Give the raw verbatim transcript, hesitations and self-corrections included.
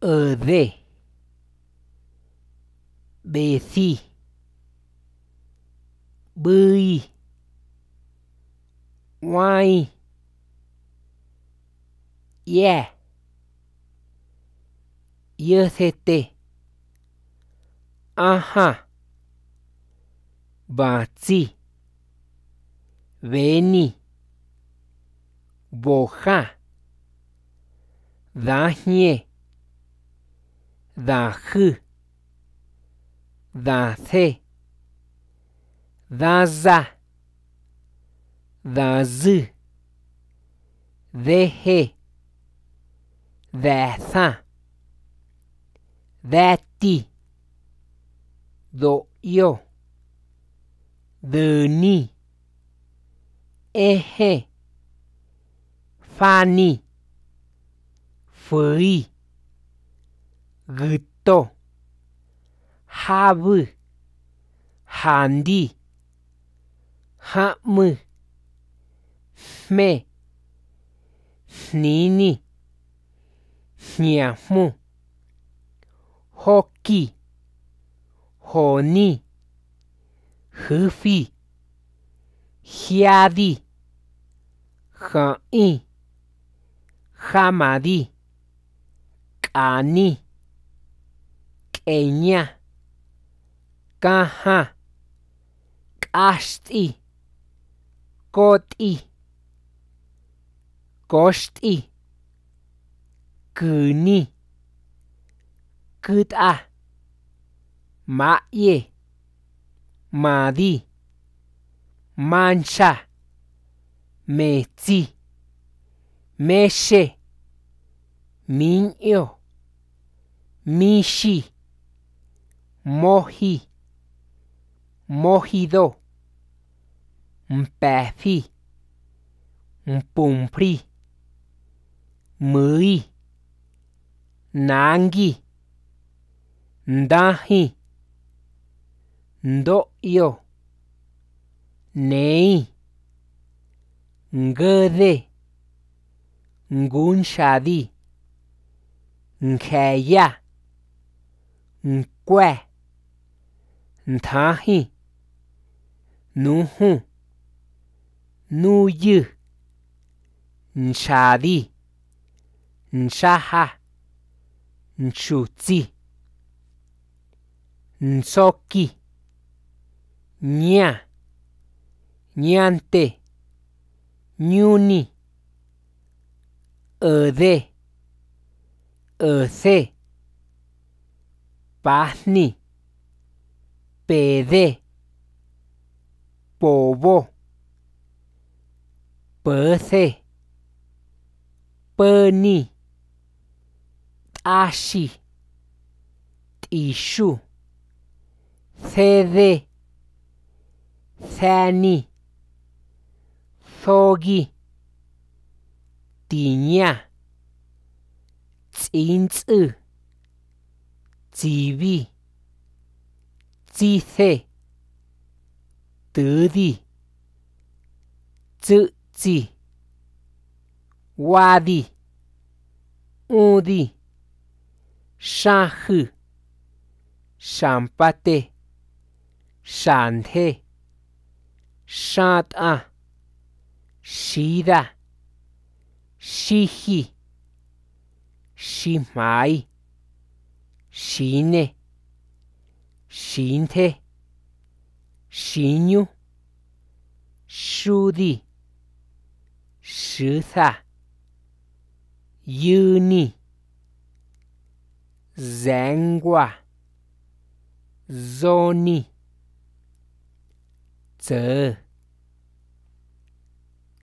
Øde. Besi. Bui. Wai. Ie. Iesete. Aha. Batsi. Beni. Boha. Dahie. Dahu. Dase. Dasa. Dasu. Dehe. Dasa. Dati. Doio. Duni. Ehe. Fani. Fui. Guto. Habu. Handi. Hamu. Hme. Hnini. Hniamu. Hoki. Honi. Hufi. Hiadi. Ha'i. Hamadi. Kani. Kenia. Kaha. Kasti. Koti. Kosti. Kuni. Kuta. Maye. Madi. Mansa. Metsi. Meshe. Miño. Mishi. Mohi. Mohido. Mpefi. Mpumpri. Mui. Nangi. Ndahi. Ndo'io. Nei. Ngode. Ngunshadi. Nkeya. Nkwe. Nthahi. Nuhu. Nuyu. Nshadi. Nshaha. Nshutsi. Ntsoki. Nia. Niante. Niuni. Öde. Öse. Pahni. Pede. Pobo. Pöse. Pöni. T'ashi. T'ishu. Sede. Sani. Sogi. Tiña. Tsintsu. Tsibi. Tsise. Tudi. Tsutsi. Wadi. Udi. Shahu. Shampate. Shanthe. Shata. Shida. Shihi. Shimai. Shine. Shinthe. Shiñu. Shudi. Shusa. Yuni. Zengwa. Zoni. Tsö.